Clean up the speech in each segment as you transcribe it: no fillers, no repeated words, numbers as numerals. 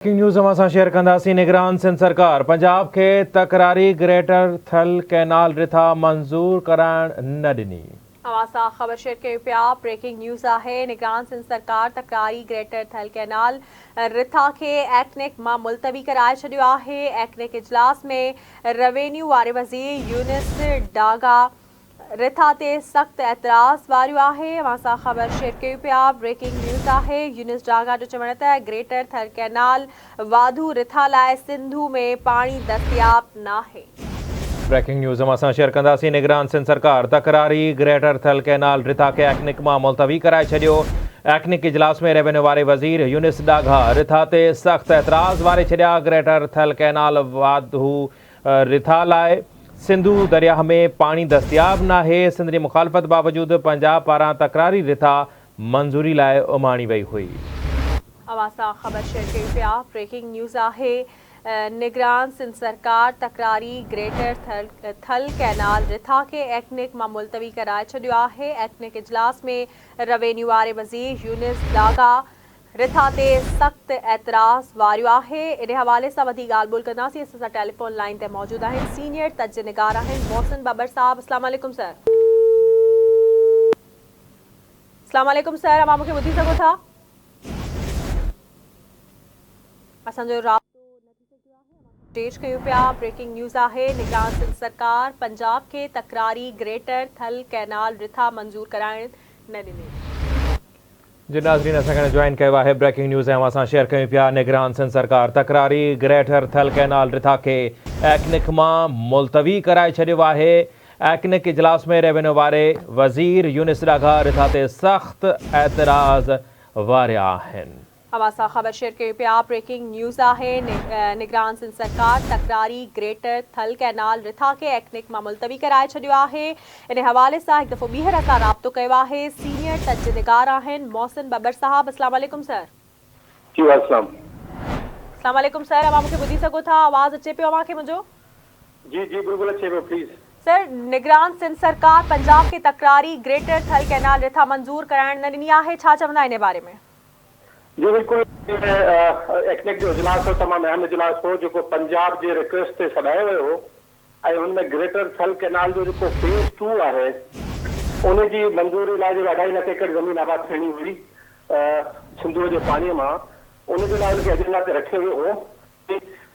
Breaking news اوهان سان share ڪنداسين نگران سنڌ سرڪار پنجاب کي تڪراري گريٽر ٿل ڪئنال رٿا منظور ڪرائڻ نه ڏني. اوهان سان خبر شيئر ڪيون پيا بريڪنگ نيوز آهي نگران سنڌ سرڪار تڪراري گريٽر ٿل ڪئنال رٿا کي ايڪنڪ مان ملتوي ڪرائي ڇڏيو آهي ايڪنڪ اجلاس ۾ روينيو واري وزير يونس ڊاگا رٿا تي سخت اعتراض واريو آهي اوهان سان خبر شيئر ڪيون پيا بريڪنگ نيوز آهي يونس ڊاگا جو چوڻ ته گريٽر ٿر ڪئنال واڌو رٿا لاء سنڌو ۾ پاڻي دستياب ناهي. بريڪنگ نيوز اوهان سان شيئر ڪنداسين نگران سنڌ سرڪار تڪراري گريٽر ٿل ڪئنال رٿا کي ايڪنڪ مان ملتوي ڪرائي ڇڏيو ايڪنڪ اجلاس ۾ ريونيو واري وزير يونس ڊاگا رٿا تي سخت اعتراض واري ڇڏيا گريٽر ٿل ڪئنال واڌو رٿا لاء سنڌو درياهه ۾ پاڻي دستياب ناهي، سنڌ جي مخالفت باوجود پنجاب پاران تڪراري رٿا منظوري لاء اماڻي وئي هئي. اوهان سان خبر شيئر ڪيون پيا بريڪنگ نيوز آهي نگران سنڌ سرڪار تڪراري گريٽر ٿل ڪئنال رٿا کي ايڪنڪ مان ملتوي ڪرائي ڇڏيو آهي ايڪنڪ اجلاس ۾ روينيو واري وزير يونس ڊاگا رٿا تي سخت اعتراض واريو آهي ان حوالي سان وڌيڪ ڳالهه ٻولهه ڪنداسين اسان سان ٽيليفون لائين تي موجود آهن سينيئر تجزيه نگار آهن محسن ٻٻر صاحب اسلام عليڪم سر. اسلام عليڪم سر اوهان مونکي ٻڌي سگهو ٿا اسان جو رابطو نه ٿي سگهيو آهي اوهان کي اپڊيٽ ڪيون پيا بريڪنگ نيوز آهي نگران سنڌ سرڪار پنجاب کي تڪراري گريٽر ٿل ڪئنال رٿا منظور ڪرائڻ نه ڏني. جي ناظرين اسان کي جوائن ڪيو آهي بريڪنگ نيوز ۽ اوهان سان شيئر ڪيون پيا نگران سنڌ سرڪار تڪراري گريٽر ٿل ڪئنال رٿا کي ايڪنڪ مان ملتوي ڪرائي ڇڏيو آهي ايڪنڪ اجلاس ۾ ريونيو واري وزير يونس ڏاگها رٿا تي سخت اعتراض واريا آهن. اوهان سان خبر شيئر ڪيون پيا بريڪنگ نيوز آهي نگران سنڌ سرڪار تڪراري گريٽر ٿل ڪئنال رٿا کي ايڪنڪ مان ملتوي ڪرائي ڇڏيو آهي ان حوالي سان هڪ دفعو ٻيهر اسان رابطو ڪيو آهي سينيئر تجزيه نگار آهن محسن ٻٻر صاحب اسلام عليڪم سر. جي وعليڪم السلام. اسلام عليڪم سر اوهان مونکي ٻڌي سگهو ٿا آواز اچي پيو اوهان کي منهنجو. جي جي بلڪل اچي پيو پليز. سر نگران سنڌ سرڪار پنجاب کي تڪراري گريٽر ٿل ڪئنال رٿا منظور ڪرائڻ نه ڏني آهي ڇا چوندا انهي باري ۾. جي بلڪل ايڪنڪ جو اجلاس هو تمام اهم اجلاس هو جيڪو پنجاب جي رڪويسٽ تي سڏايو ويو هو ۽ ان ۾ گريٽر ٿل ڪئنال جو جيڪو فيز ٽو آهي ان جي منظوري لاء جيڪو اڍائي لک ايڪڙ زمين آباد ٿيڻي هئي سنڌوء جي پاڻي مان ان جي لاء ان کي ايجنڊا تي رکيو ويو هو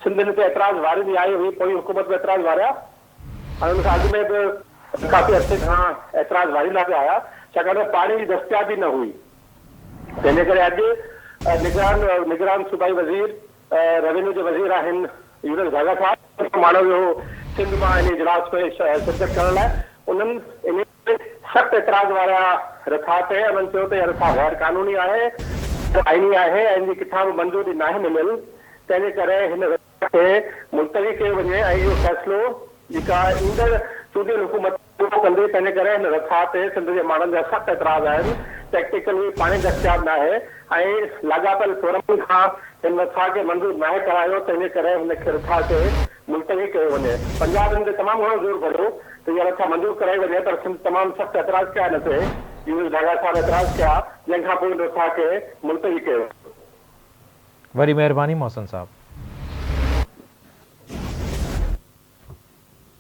سنڌ ان تي اعتراض واريندي آئي هئي، پوئين حڪومت به اعتراض واريا ۽ ان کان اڳ ۾ به ڪافي عرصي کان اعتراض واريندا پيا آيا، ڇاڪاڻ ته پاڻي جي دستيابي نه هئي، تنهن جي ڪري اڄ نگران نگران صوبائي وزير روينيو جي وزير آهن يونس ڍاگا صاحب ان کي ماڻيو ويو هو سنڌ مان ان اجلاس ۾ شرڪت ڪرڻ لاء انهن ان سخت اعتراض وارا رٿا تي انهن چيو ته اها رٿا غير قانوني آهي، غير آئيني آهي ۽ ان جي ڪٿان به منظوري ناهي مليل، تنهن جي ڪري هن رٿا کي ملتوي ڪيو وڃي ۽ اهو فيصلو جيڪا ايندڙ چونڊيل حڪومت اهو ڪندي، تنهن جي ڪري هن رٿا تي سنڌ جي ماڻهن جا سخت اعتراض آهن، ٽيڪنيڪلي پاڻي دستياب ناهي ۽ لاڳاپيل فورمن کان هن رٿا کي منظور ناهي ڪرايو، تنهن جي ڪري هن رٿا کي ملتوي ڪيو وڃي. پنجاب ان تي تمام گهڻو زور ڀريو ته اها رٿا منظور ڪرائي وڃي پر سنڌ تمام سخت اعتراض ڪيا ان تي يونس ڍاگا صاحب اعتراض ڪيا جنهن کان پوء ان رٿا کي ملتوي ڪيو ويو. وڏي مهرباني محسن صاحب.